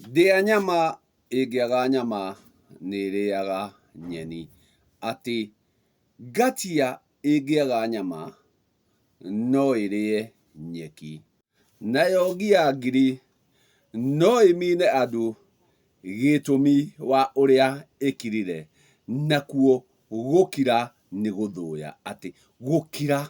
Ndĩa nyama ĩngĩaga nyama nĩ ĩrĩaga nyeni. Atĩ ngatia ĩngĩaga nyama no ĩrĩe nyeki. Nayo ngia ngiri no ĩmine andũ gĩtũmi wa ũrĩa ĩkirire, nakuo gũkira nĩ gũthũya. Atĩ gũkira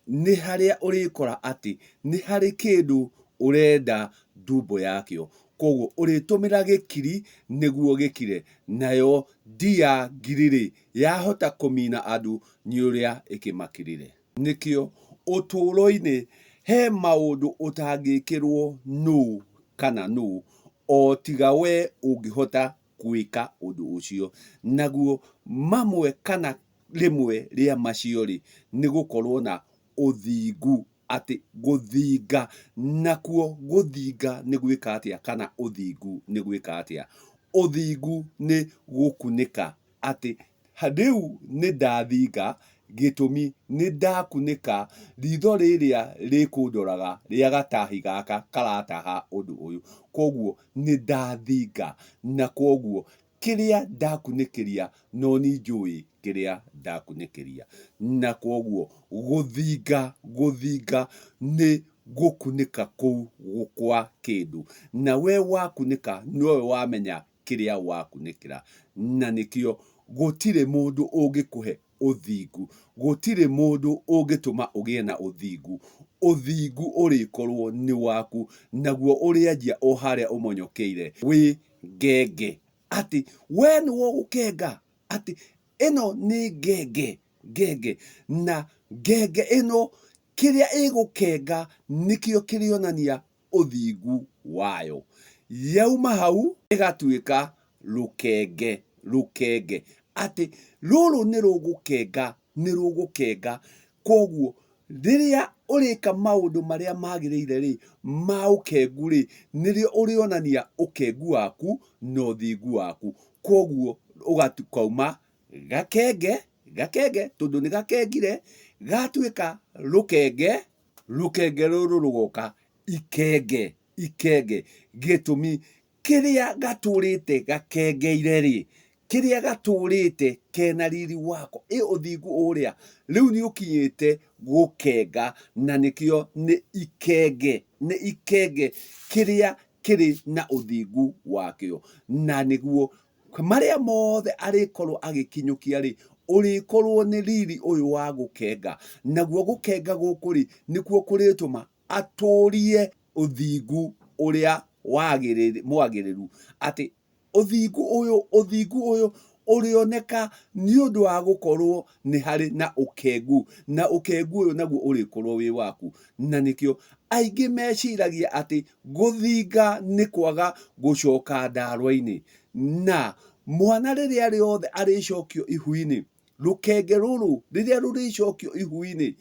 nĩ harĩa ũrĩkora atĩ nĩ harĩ kĩndũ ũrenda ndumbo yakĩo, koguo ũrĩtũmĩra gĩkiri nĩguo gĩkire, nayo ndia ngiri-rĩ, yahota kũmina andũ nĩ ũrĩa ĩkĩmakirire. Nĩkĩo ũtũũro-inĩ he maũndũ ũtangĩkĩrwo nũ kana nũ o tiga we ũngĩhota gwĩka ũndũ ũcio. Naguo mamwe kana rĩmwe rĩa macio-rĩ, nĩ gũkorwo na ũthingu, atĩ gũthinga, nakuo gũthinga nĩ gwĩka atĩa kana ũthingu nĩ gwĩka atĩa? Ũthingu nĩ gũkunĩka, atĩ rĩu nĩ ndathinga, gĩtũmi nĩ ndakunĩka ritho rĩrĩa rĩkũndoraga rĩa gatahi gaka karataha ũndũ ũyũ, koguo nĩ ndathinga, na koguo kĩrĩa ndakunĩkĩria no ni njũĩ kĩrĩa ndakunĩkĩria. Na kwoguo gũthinga, gũthinga nĩ gũkunĩka kũu kwa kĩndũ, na we wakunĩka nowe wamenya kĩrĩa wakunĩkĩra. Na nĩkĩo gũtirĩ mũndũ ũngĩkũhe ũthingu, gũtirĩ mũndũ ũngĩtũma ũgĩe na ũthingu. Ũthingu ũrĩkorwo nĩ waku, naguo ũrĩanjia o harĩa ũmonyokeire wĩ ngenge. Atĩ we nĩwe ũgũkenga, atĩ ĩno nĩ ngenge, ngenge, na ngenge ĩno kĩrĩa ĩgũkenga nĩkĩo kĩrĩonania ũthingu wayo. Yauma hau ĩgatuĩka rũkenge, rũkenge, atĩ rũrũ nĩ rũgũkenga, nĩ rũgũkenga. Kwoguo rĩrĩa ũrĩka maũndũ marĩa magĩrĩire rĩ, ma ũkengu rĩ, nĩrĩo ũrĩonania ũkengu waku na ũthingu waku. Kwoguo ũgauma gakenge, gakenge tondũ nĩ gakengire, gatuĩka rũkenge, rũkenge rũrũ rũgoka ikenge, ikenge. Gĩtũmi kĩrĩa gatũrĩte gakengeire-rĩ, kĩrĩa gatũrĩte kena riri wako, ĩ ũthingu ũrĩa, rĩu nĩ ũkinyĩte gũkenga na nĩkĩo nĩ ikenge, nĩ ikenge kĩrĩa kĩrĩ na ũthingu wakĩo, na nĩguo marĩa mothe arĩkorwo agĩkinyũkia-rĩ, ũrĩkorwo nĩ riri ũyũ wa gũkenga, naguo gũkenga gũkũ-rĩ, nĩkuo kũrĩtũma atũrie ũthingu ũrĩa mwagĩrĩru, atĩ ũthingu ũyũ, ũthingu ũyũ ũrĩoneka nĩ ũndũ wa gũkorwo nĩ harĩ na ũkengu, na ũkengu ũyũ naguo ũrĩkorwo wĩ waku. Na nĩkĩo aingĩ meciragia atĩ gũthinga nĩ kwaga gũcoka ndarwa-inĩ, na mwana rĩrĩa rĩothe arĩcokio ihu-inĩ, rũkenge rũrũ rĩrĩa rũrĩcokio ihu-inĩ,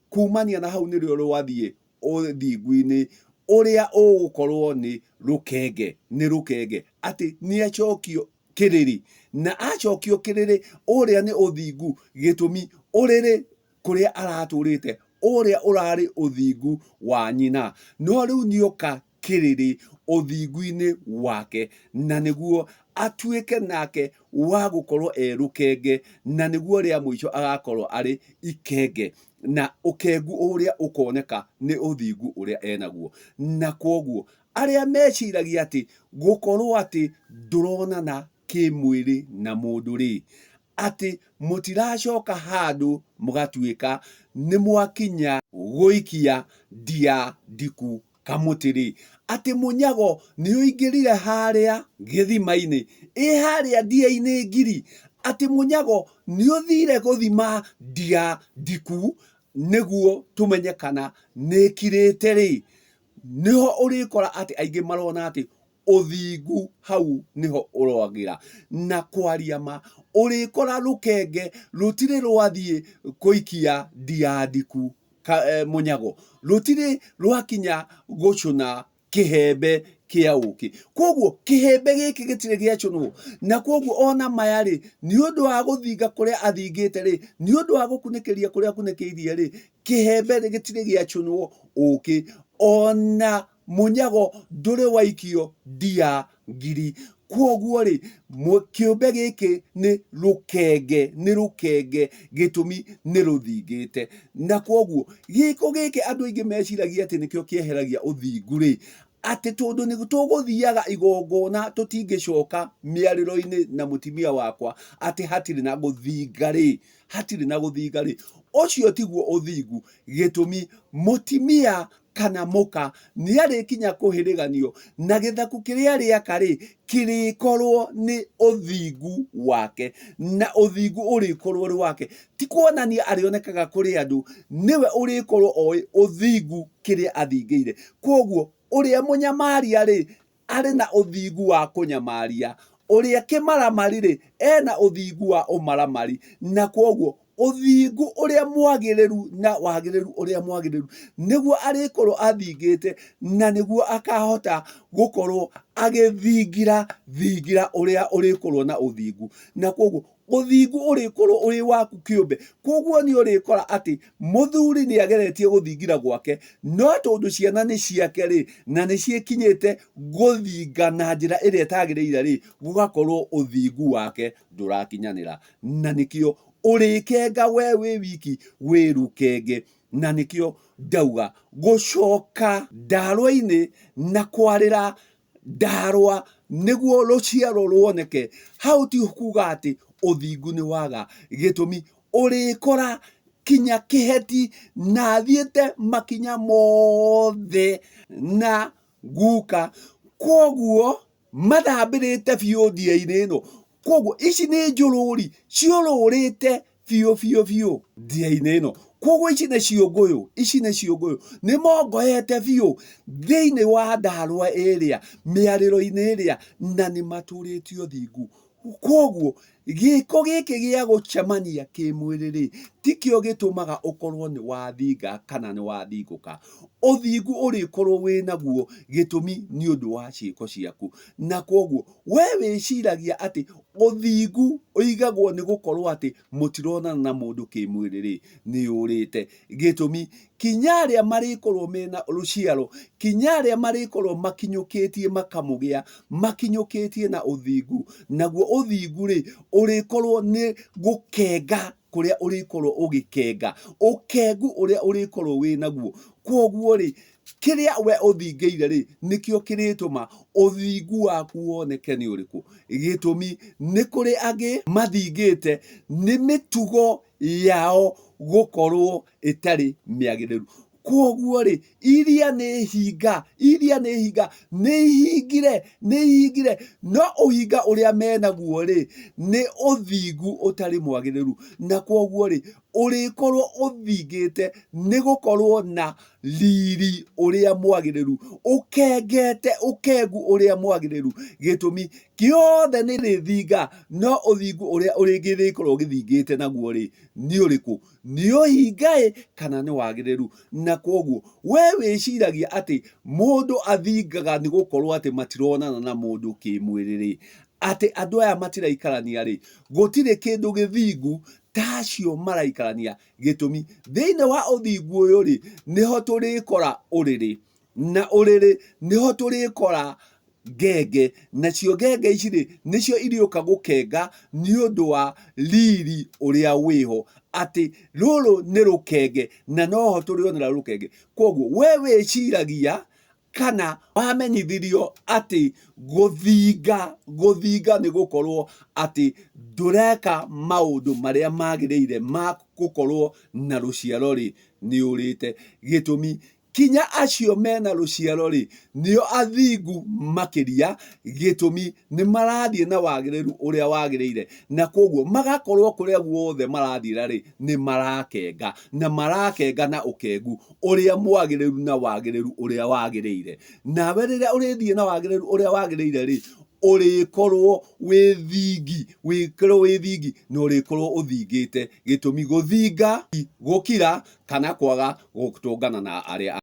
kumania na hau nĩrĩo rwathiĩ ũthingu-inĩ ũrĩa ũgũkorwo nĩ rũkenge, nĩ rũkenge, atĩ nĩ acokio kĩrĩrĩ, na acokio kĩrĩrĩ, ũrĩa nĩ ũthingu, gĩtũmi ũrĩrĩ kũrĩa aratũrĩte, ũrĩa ũrarĩ ũthingu wa nyina, no rĩu nĩoka kĩrĩrĩ ũthingu-inĩ wake, na nĩguo atuĩke nake wa gũkorwo e rũkenge, na nĩguo rĩa mũico agakorwo arĩ ikenge, na ũkengu ũrĩa ũkoneka nĩ ũthingu ũrĩa enaguo. Na kwoguo arĩa meciragia atĩ gũkorwo atĩ ndũronana kĩmwĩrĩ na mũndũ-rĩ, atĩ mũtiracoka handũ mũgatuĩka nĩ mwakinya gũikia ndia ndiku kamũtĩ-rĩ, atĩ mũnyago nĩũingĩrire harĩa gĩthima-inĩ, ĩ harĩa ndia-inĩ ngiri, atĩ mũnyago nĩũthire gũthima ndia ndiku nĩguo tũmenye kana nĩĩkirĩte-rĩ, nĩho ũrĩkora atĩ aingĩ marona atĩ ũthingu hau nĩho ũragĩra. Na kwaria ma, ũrĩkora rũkenge rũtirĩ rwathiĩ kũikia ndia ndiku mũnyago, rũtirĩ rwakinya gũcũna kĩhembe kĩa ũkĩ. Koguo kĩhembe gĩkĩ gĩtirĩ gĩacũnwo, na koguo ona maya rĩ, nĩ ũndũ wa gũthinga kũrĩa athingĩte rĩ, nĩ ũndũ wa gũkunĩkĩria kũrĩa akunĩkĩirie rĩ, kĩhembe gĩtirĩ gĩacũnwo ũkĩ ona. Mũnyago ndũrĩ waikio ndia ngiri. Kwoguo rĩ, kĩũmbe gĩkĩ nĩ rũkenge, nĩ rũkenge, gĩtũmi nĩ rũthingĩte. Na kwoguo gĩko gĩkĩ andũ aingĩ meciragia atĩ nĩkĩo kĩeheragia ũthingu rĩ, atĩ tondũ nĩ tũgũthiaga igongona tũtingĩcoka mĩarĩro-inĩ na mũtumia wakwa atĩ hatirĩ na gũthinga rĩ, hatirĩ na gũthinga rĩ, ũcio tiguo ũthingu. Gĩtũmi mũtumia kana mũka nĩarĩkinya kũhĩrĩganio na gĩthaku kĩrĩa arĩaka rĩ, kĩrĩkorwo nĩ ũthingu wake, na ũthingu ũrĩkorwo ũrĩ wake. Ti kuonania arĩonekaga kũrĩ andũ, nĩwe ũrĩkorwo oĩ ũthingu kĩrĩa athingĩire. Kwoguo ũrĩa mũnyamaria rĩ, arĩ na ũthingu wa kũnyamaria, ũrĩa kĩmaramari-rĩ, ena ũthingu wa ũmaramari, na kwoguo ũthingu ũrĩa mwagĩrĩru na wagĩrĩru ũrĩa mwagĩrĩru nĩguo arĩkorwo athingĩte, na nĩguo akahota gũkorwo agĩthingira thingira ũrĩa ũrĩkorwo na ũthingu, na kwoguo ũthingu ũrĩkorwo ũrĩ waku kĩũmbe. Kwoguo nĩ ũrĩkora atĩ mũthuri nĩ ageretie gũthingira gwake, no tondũ ciana nĩ ciake rĩ, na nĩ ciĩkinyĩte gũthinga na njĩra ĩrĩa ĩtagĩrĩire rĩ, gũgakorwo ũthingu wake ndũrakinyanĩra. Na nĩkĩo ũrĩkenga we wĩ wiki wĩ rũkenge. Na nĩkĩo ndauga gũcoka ndarwa-inĩ na kwarĩra ndarwa nĩguo rũciaro ruoneke, hau ti kuga atĩ ũthingu nĩ waga. Gĩtũmi ũrĩkora kinya kĩheti na athiĩte makinya mothe na guka, kwoguo mathambĩrĩte biũ ndia-inĩ ĩno. Kwoguo ici nĩ njũrũri ciũrũrĩte biũ biũ biũ ndia-inĩ ĩno. Kwoguo ici nĩ ciũngũyũ, ici nĩ ciũngũyũ, nĩ mongoyete biũ thĩinĩ wa ndarwa ĩrĩa, mĩarĩro-inĩ ĩrĩa, na nĩ matũrĩtie ũthingu. Kwoguo gĩko gĩkĩ gĩa gũcemania kĩmwĩrĩ-rĩ, tikĩo gĩtũmaga ũkorwo nĩ wathinga kana nĩ wathingũka. Ũthingu ũrĩkorwo wĩ naguo gĩtũmi nĩ ũndũ wa ciĩko ciaku. Na kwoguo we wĩciragia atĩ ũthingu ũigagwo nĩ gũkorwo atĩ mũtironana na mũndũ kĩmwĩrĩ-rĩ, nĩ ũrĩte. Gĩtũmi, kinya arĩa marĩkorwo mena rũciaro, kinya arĩa marĩkorwo makinyũkĩtie makamũgĩa, makinyũkĩtie na ũthingu, naguo ũthingu-rĩ, ũrĩkorwo nĩ gũkenga kũrĩa ũrĩkorwo ũgĩkenga, ũkengu ũrĩa ũrĩkorwo wĩ naguo. Kwoguo-rĩ, kĩrĩa we ũthingĩire rĩ, nĩkĩo kĩrĩtũma ũthingu waku woneke nĩ ũrĩkũ. Gĩtũmi, nĩ kũrĩ angĩ mathingĩte nĩ mĩtugo yao gũkorwo ĩtarĩ mĩagĩrĩru. Kwoguo rĩ, iria nĩ hinga, iria nĩ hinga, nĩ ihingire, nĩ ihingire, no ũhinga ũrĩa menaguo rĩ, nĩ ũthingu ũtarĩ mwagĩrĩru. Na kwoguo rĩ, ũrĩkorwo ũthingĩte nĩ gũkorwo na riri ũrĩa mwagĩrĩru, ũkengete ũkengu ũrĩa mwagĩrĩru. Gĩtũmi kĩothe nĩ rĩthinga, no ũthingu ũrĩa ũrĩngĩrĩkorwo ũgĩthingĩte naguo rĩ, nĩ ũrĩkũ? Nĩ ũhinga-ĩ kana nĩ wagĩrĩru? Na kwoguo we wĩciragia atĩ mũndũ athingaga nĩ gũkorwo atĩ matironana na mũndũ kĩmwĩrĩ-rĩ, atĩ andũ aya matiraikarania-rĩ, gũtirĩ kĩndũ gĩthingu ta acio maraikarania. Gĩtũmi, thĩinĩ wa ũthingu ũyũ-rĩ, nĩho tũrĩkora ũrĩrĩ, na ũrĩrĩ nĩho tũrĩkora ngenge, nacio ngenge ici rĩ, nĩcio irĩũka gũkenga nĩ ũndũ wa riri ũrĩa wĩho, atĩ rũrũ nĩ rũkenge na noho tũrĩonera rũkenge. Kwoguo we wĩciragia kana wamenyithirio atĩ gũthinga, gũthinga nĩ gũkorwo atĩ ndũreka maũndũ marĩa magĩrĩire ma gũkorwo na rũciaro rĩ, nĩ ũrĩte. Gĩtũmi, kinya acio mena rũciaro-rĩ, nĩo athingu makĩria, gĩtũmi nĩ marathiĩ na wagĩrĩru ũrĩa wagĩrĩire, na kwoguo magakorwo kũrĩa guothe marathiĩra-rĩ, nĩ marakenga, na marakenga na ũkengu ũrĩa mwagĩrĩru na wagĩrĩru ũrĩa wagĩrĩire. Nawe rĩrĩa ũrĩthiĩ na wagĩrĩru ũrĩa wagĩrĩire-rĩ, ũrĩkorwo wĩ thingi, wĩkorwo wĩ thingi na ũrĩkorwo ũthingĩte, gĩtũmi gũthinga, gũkira kana kwaga gũtũngana na arĩa angĩ.